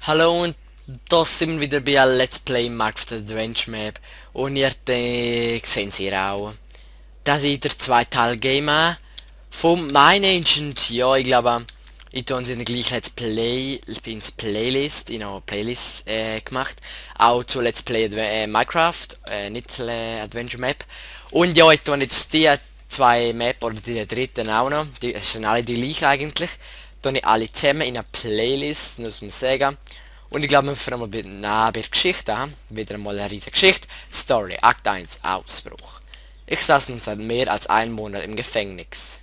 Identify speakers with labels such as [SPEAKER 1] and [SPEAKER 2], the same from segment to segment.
[SPEAKER 1] Hallo und da sind wir wieder bei Let's Play Minecraft Adventure Map und ihr seht ihr auch. Das ist der zweite Teil Game von Mine Ancient. Ja, ich glaube, ich tue uns in der gleichen Let's Play ins Playlist, in einer Playlist gemacht. Auch zu Let's Play Minecraft, nicht Adventure Map. Und ja, ich tue jetzt die zwei Map oder die dritten auch noch. Die sind alle die gleichen eigentlich. Tue ich alle zusammen in einer Playlist, muss man sagen. Und ich glaube, wir fangen mal bei der Geschichte an. Wieder einmal eine riesige Geschichte. Story, Akt 1, Ausbruch. Ich saß nun seit mehr als einem Monat im Gefängnis.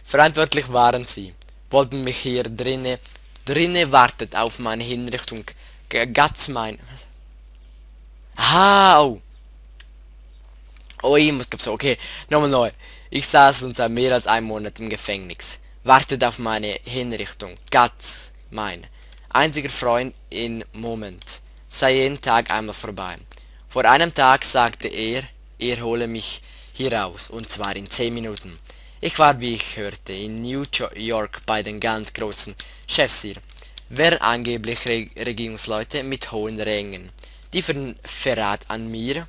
[SPEAKER 1] Verantwortlich waren sie. Wollten mich hier drinnen wartet auf meine Hinrichtung. Gatz mein... Aha, oh. Oh, ich muss glaub so, okay. Nochmal neu. Ich saß nun seit mehr als einem Monat im Gefängnis. Wartet auf meine Hinrichtung. Gatz mein einziger Freund im Moment. Sei jeden Tag einmal vorbei. Vor einem Tag sagte er hole mich hier raus, und zwar in 10 Minuten. Ich war, wie ich hörte, in New York bei den ganz großen Chefs hier. Wären angeblich Regierungsleute mit hohen Rängen, die für den Verrat an mir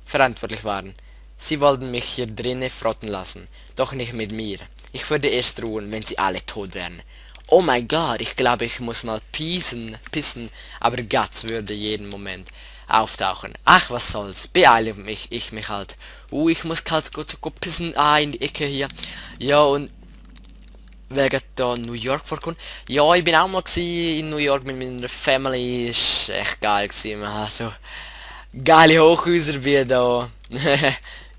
[SPEAKER 1] verantwortlich waren. Sie wollten mich hier drinnen frotten lassen, doch nicht mit mir. Ich würde erst ruhen, wenn sie alle tot wären. Oh mein Gott, ich glaube, ich muss mal pissen, aber Guts würde jeden Moment auftauchen. Ach, was soll's, beeile ich mich halt. Ich muss halt gut pissen, in die Ecke hier. Ja, und wegen da New York vorkommen. Ja, ich bin auch mal in New York mit meiner Family, ist echt geil gewesen. Also, geile Hochhäuser wie da.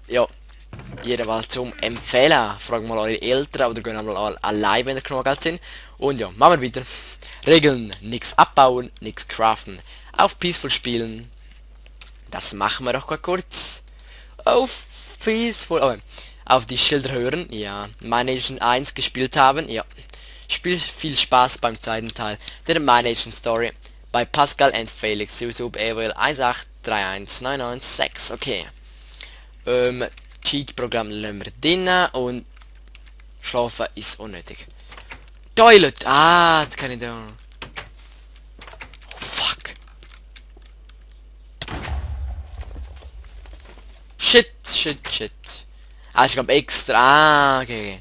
[SPEAKER 1] Ja. Jedenfalls zum Empfehlen. Fragt mal eure Eltern oder gehen mal allein, wenn ihr genug Geld sind. Und ja, machen wir weiter. Regeln. Nichts abbauen, nichts craften. Auf Peaceful spielen. Das machen wir doch kurz. Auf Peaceful. Oh, auf die Schilder hören. Ja. Mine 1 gespielt haben. Ja. Viel Spaß beim zweiten Teil der Mine Story. Bei Pascal and Felix. YouTube Evil 1831996. Okay. Cheat-Programm lassen wir drinnen und schlafen ist unnötig. Toilet! Ah, das kann ich da. Oh, fuck. Shit. Ah, ich glaube extra. Ah, okay.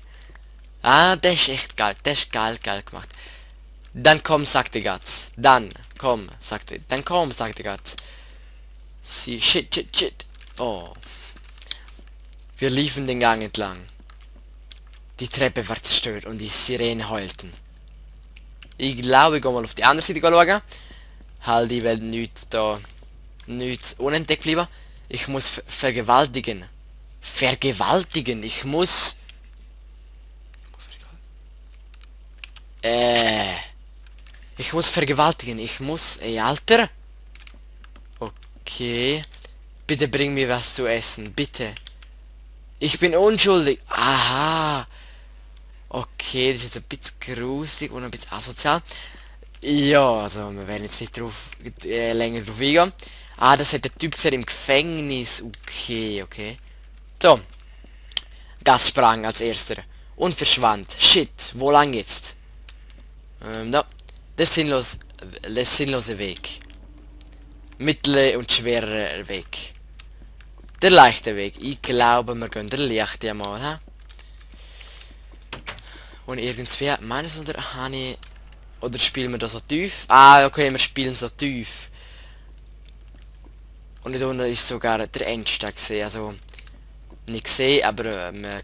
[SPEAKER 1] Ah, das ist echt geil. Das ist geil gemacht. Dann komm, sagte Guts. Dann komm, sagte Guts. Sie, shit. Oh. Wir liefen den Gang entlang. Die Treppe war zerstört und die Sirenen heulten. Ich glaube, ich gehe mal auf die andere Seite schauen. Halt, die Welt nichts unentdeckt bleiben. Ich muss vergewaltigen. Ich muss... Ich muss vergewaltigen. Ey, Alter. Okay. Bitte bring mir was zu essen. Bitte. Ich bin unschuldig. Aha. Okay, das ist ein bisschen gruselig und ein bisschen asozial. Ja, also wir werden jetzt nicht drauf länger drauf eingehen. Ah, das hat der Typ gesehen im Gefängnis. Okay. So. Gas sprang als erster und verschwand. Shit, wo lang jetzt? No. Der sinnlose Weg. Mittlere und schwerer Weg. Der leichte Weg. Ich glaube, wir gehen der leichte mal, ha? Und irgendwie, meines oder Hani. Oder spielen wir da so tief? Ah, okay, wir spielen so tief. Und da unten ist sogar der Endsteig gesehen. Also, nicht gesehen, aber man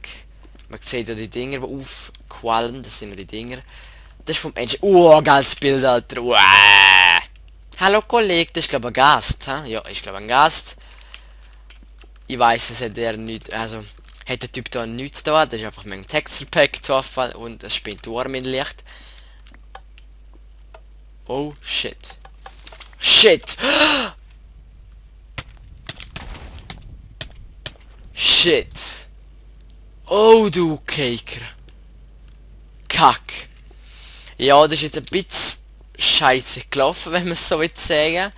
[SPEAKER 1] sieht ja die Dinger, die aufquallen. Das sind ja die Dinger. Das ist vom Endsteig. Oh, geiles Bild, Alter. Uah. Hallo, Kollege, das ist glaube ich ein Gast, ha? Ja, ich glaube ein Gast. Ich weiß, es hat er nicht, also hat der Typ da nichts da, das ist einfach mein Texture Pack getroffen und es spinnt Turm in Licht. Oh shit. Shit. Oh du Caker. Kack. Ja, das ist jetzt ein bisschen scheiße gelaufen, wenn man es so will sagen.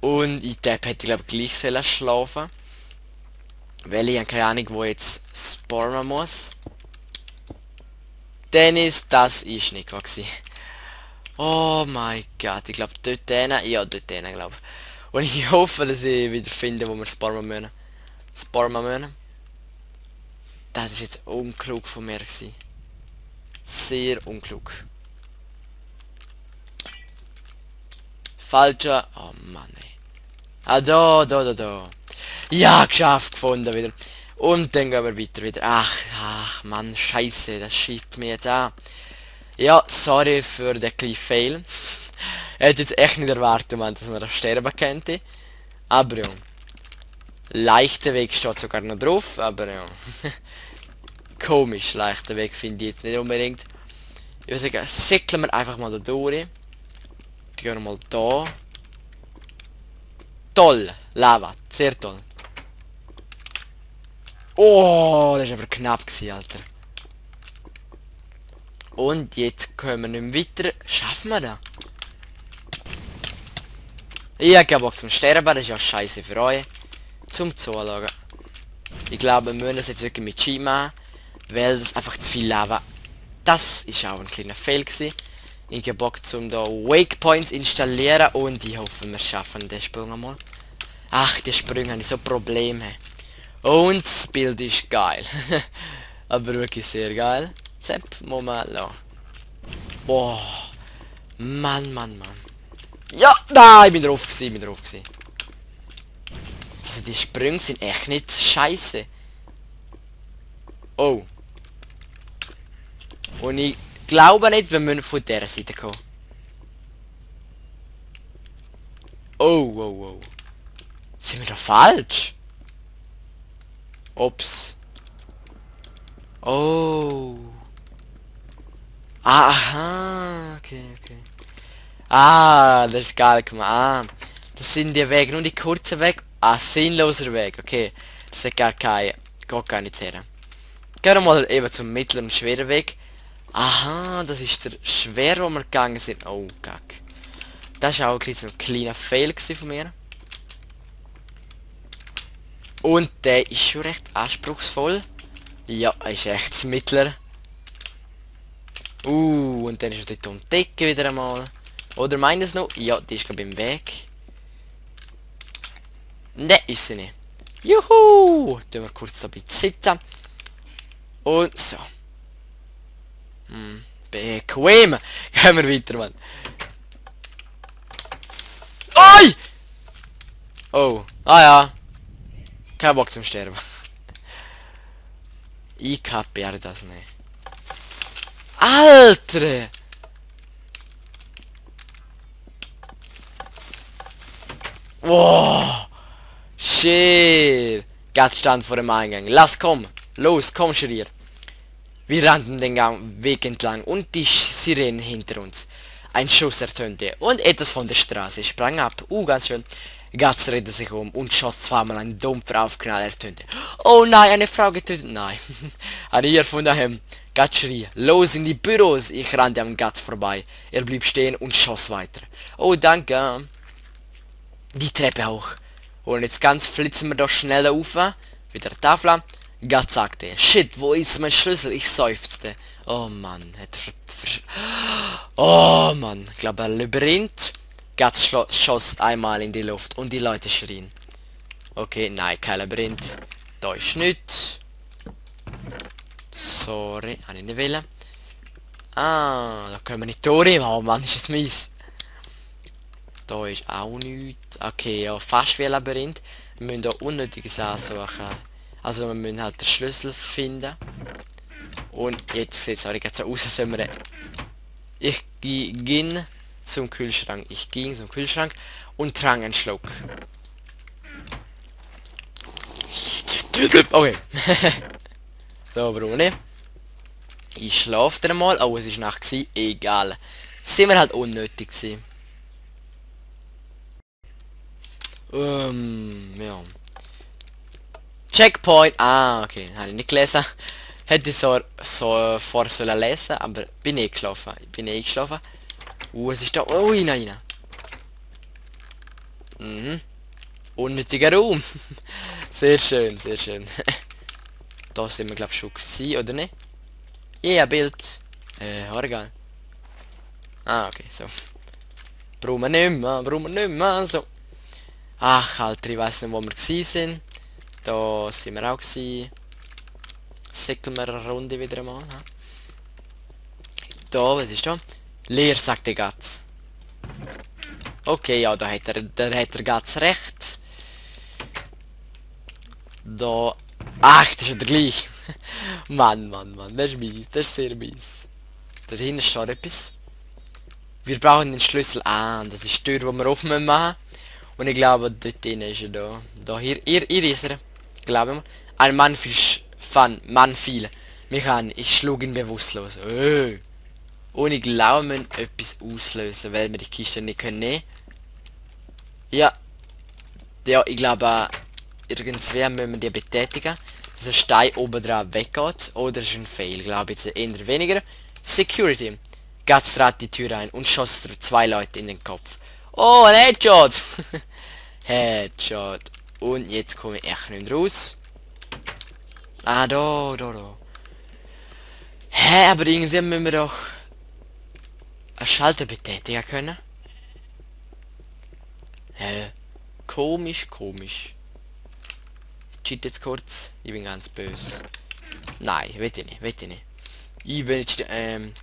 [SPEAKER 1] Und in der hätte ich glaube gleich sollen schlafen. Weil ich habe keine Ahnung, wo jetzt spawnen muss. Dennis, das ist nicht gewesen. Oh mein Gott, ich glaube dort hinten, ja dort hinten glaube ich. Und ich hoffe, dass ich wieder finde, wo wir spawnen müssen. Spawnen müssen. Das ist jetzt unklug von mir gewesen. Sehr unklug. Falscher. Oh Mann ey. Ah da. Ja, geschafft, gefunden wieder. Und dann gehen wir weiter wieder. Ach Mann, scheiße, das schießt mir jetzt an. Ja, sorry für den kleinen Fail. Ich hätte jetzt echt nicht erwartet, man, dass man das sterben könnte. Aber ja. Leichter Weg steht sogar noch drauf, aber ja. Komisch, leichter Weg finde ich jetzt nicht unbedingt. Ich würde sagen, säckeln wir einfach mal da durch. Gehen wir mal da. Toll, Lava, sehr toll. Oh, das war aber knapp gewesen, Alter. Und jetzt können wir nicht mehr weiter. Schaffen wir das? Ich habe keinen Bock zum Sterben, das ist ja scheiße für euch. Zum Zuschauen. Ich glaube, wir müssen das jetzt wirklich mit Ski machen, weil das einfach zu viel Lava. Das ist auch ein kleiner Fail gewesen. Ich habe Bock zum da Wakepoints installieren und ich hoffe, wir schaffen den Sprung einmal. Ach, die Sprünge haben so Probleme. Und das Bild ist geil. Aber wirklich sehr geil. Zepp, Moment, la. Boah. Mann. Ja, da, ich bin drauf gewesen. Also die Sprünge sind echt nicht scheiße. Oh. Und ich glaube nicht, wir müssen von dieser Seite kommen. Oh. Sind wir da falsch? Ups. Oh. Aha, okay. Ah, das ist geil gemacht. Ah, das sind die Wege, nur die kurzen Wege. Ah, sinnloser Weg, okay. Das ist gar kein, geht gar nicht her. Gehen wir mal eben zum mittleren und schweren Weg. Aha, das ist der schwer, wo wir gegangen sind. Oh, kack. Das war auch ein kleiner Fail von mir. Und der ist schon recht anspruchsvoll. Ja, er ist echt das Mittler. Und dann ist er dort um die Decke wieder einmal. Oder meint es noch? Ja, die ist glaube ich im Weg. Ne, ist sie nicht. Juhu! Tun wir kurz so ein bisschen sitzen. Und so. Bequem. Gehen wir weiter, Mann. Oi! Oh. Ah ja. Kein Bock zum Sterben. Ich kapiere das nicht. Alter! Wow! Shit! Gat stand vor dem Eingang. Lass komm! Los, komm Schrier! Wir rannten den Weg entlang und die Sirenen hinter uns. Ein Schuss ertönte und etwas von der Straße sprang ab. Ganz schön. Gatz drehte sich um und schoss zweimal ein dumpfer Aufknall ertönte. Oh nein, eine Frau getötet. Nein. Eine hier von daheim. Gatz schrie. Los in die Büros. Ich rannte am Gatz vorbei. Er blieb stehen und schoss weiter. Oh, danke. Die Treppe hoch. Und jetzt ganz flitzen wir doch schnell auf. Wieder Tafel. Gatz sagte. Shit, wo ist mein Schlüssel? Ich seufzte. Oh Mann. Oh Mann. Ich glaube, ein Labyrinth. Gatz schoss einmal in die Luft und die Leute schrien. Okay, nein, kein Labyrinth. Da ist nichts. Sorry, habe ich nicht wollen. Ah, da können wir nicht durch. Oh Mann, ist es mies. Da ist auch nichts. Okay, ja, fast wie ein Labyrinth. Wir müssen da unnötiges ansuchen. Also wir müssen halt den Schlüssel finden. Und jetzt sieht es auch so aus, als wenn wir... Ich ging zum Kühlschrank. Ich ging zum Kühlschrank und trank einen Schluck. Okay. So, warum nicht? Ich schlafe dann mal. Oh, es ist Nacht gewesen. Egal. Sind wir halt unnötig gewesen. Ja. Checkpoint. Ah, okay. Habe ich nicht gelesen. Hätte ich so vor sollen lesen, aber bin eh geschlafen. Ich bin eh geschlafen. Es ist da. Oh, nein. Mhm. Unnötiger Raum. Sehr schön, sehr schön. Da sind wir glaube ich schon gewesen, oder nicht? Ja, yeah, Bild. Organ. Ah, okay, so. Brauchen wir nicht mehr, so. Ach, Alter, ich weiss nicht, wo wir gewesen sind. Da sind wir auch gewesen. Säckeln wir eine Runde wieder einmal. Ha? Da, was ist da? Leer, sagt der Gatz. Okay, ja, da hat der Gatz recht. Da... Ach, das ist ja der gleich. Mann, Mann, Mann, das ist mies, das ist sehr mies. Da hinten steht etwas. Wir brauchen den Schlüssel. Ah, das ist die Tür, die wir offen machen. Und ich glaube, dort drin ist er da. Da, hier ist er. Glauben wir. Ein Mann Mann fiel. Mich an, ich schlug ihn bewusstlos. Und ich glaube, wir müssen etwas auslösen, weil wir die Kiste nicht können nehmen. Ja. Ja, ich glaube, irgendwie müssen wir die betätigen, dass ein Stein oben dran weggeht. Oder ist ein Fail, glaube ich jetzt eher weniger. Security. Gatz trat die Tür ein und schoss 2 Leute in den Kopf. Oh, ein Headshot! Headshot. Und jetzt komme ich echt nicht raus. Ah, da. Hä, aber irgendwie müssen wir doch einen Schalter betätigen können. Hä? Komisch. Ich cheat jetzt kurz. Ich bin ganz böse. Nein, will ich nicht. Ich will jetzt,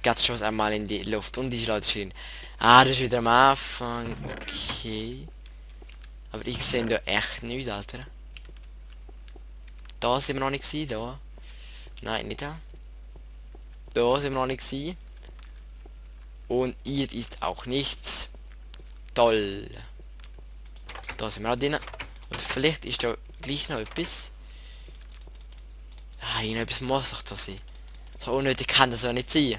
[SPEAKER 1] ganz schon einmal in die Luft und die Leute schreien. Ah, das ist wieder am Anfang. Okay. Aber ich sehe da echt nichts, Alter. Da sind wir noch nicht gewesen, da. Nein, nicht da. Da sind wir noch nicht gewesen. Und ihr ist auch nichts. Toll. Da sind wir auch drin. Und vielleicht ist da gleich noch etwas. Ah, irgendetwas muss doch da sein. So unnötig kann das ja nicht sein.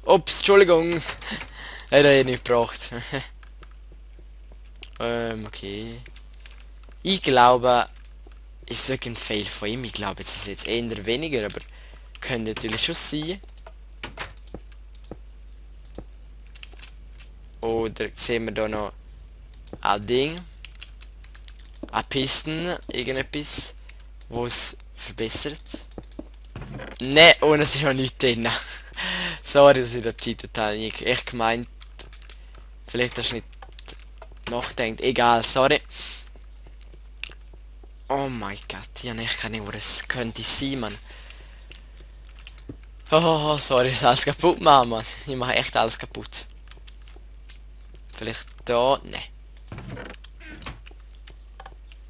[SPEAKER 1] Ups, Entschuldigung. Hätte er nicht gebraucht. Okay. Ich glaube, ist ein Fail von ihm. Ich glaube, es ist jetzt eher weniger, aber könnte natürlich schon sein. Oder sehen wir da noch ein Ding. Eine Pisten, irgendetwas, wo es verbessert. Ne, und es ist auch nichts drin. Sorry, dass ich da cheatet habe. Ich echt gemeint, vielleicht hast du nicht nachdenkt. Egal, sorry. Oh mein Gott, ja, ich kann nicht, wo das könnte sein, Mann. Oh, sorry, dass alles kaputt machen, Mann. Ich mache echt alles kaputt. Vielleicht da, ne.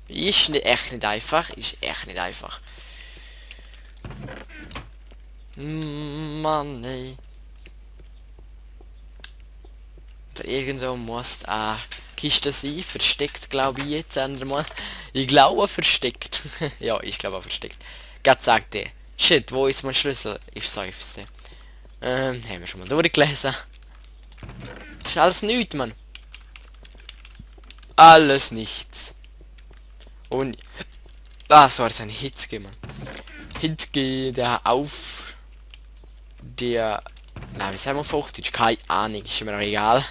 [SPEAKER 1] Ist nicht, echt nicht einfach, Mann, ey. Aber irgendwo muss Kiste sein, versteckt, glaube ich jetzt einmal. Ich glaube versteckt. Ja, ich glaube versteckt. Gott sagte, shit, wo ist mein Schlüssel? Ich seufzte. Haben wir schon mal durchgelesen. Das ist alles nichts, Mann. Alles nichts. Und... Ah, so, das ist ein Hitzke, Mann. Hitzke, der auf... Der... Nein, wie sagen wir auf Hochdeutsch? Keine Ahnung, ist mir auch egal.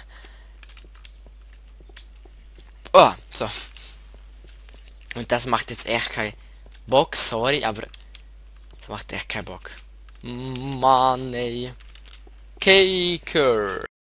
[SPEAKER 1] Oh, so. Und das macht jetzt echt keinen Bock, sorry, aber... Das macht echt keinen Bock. Mann, ey. Caker.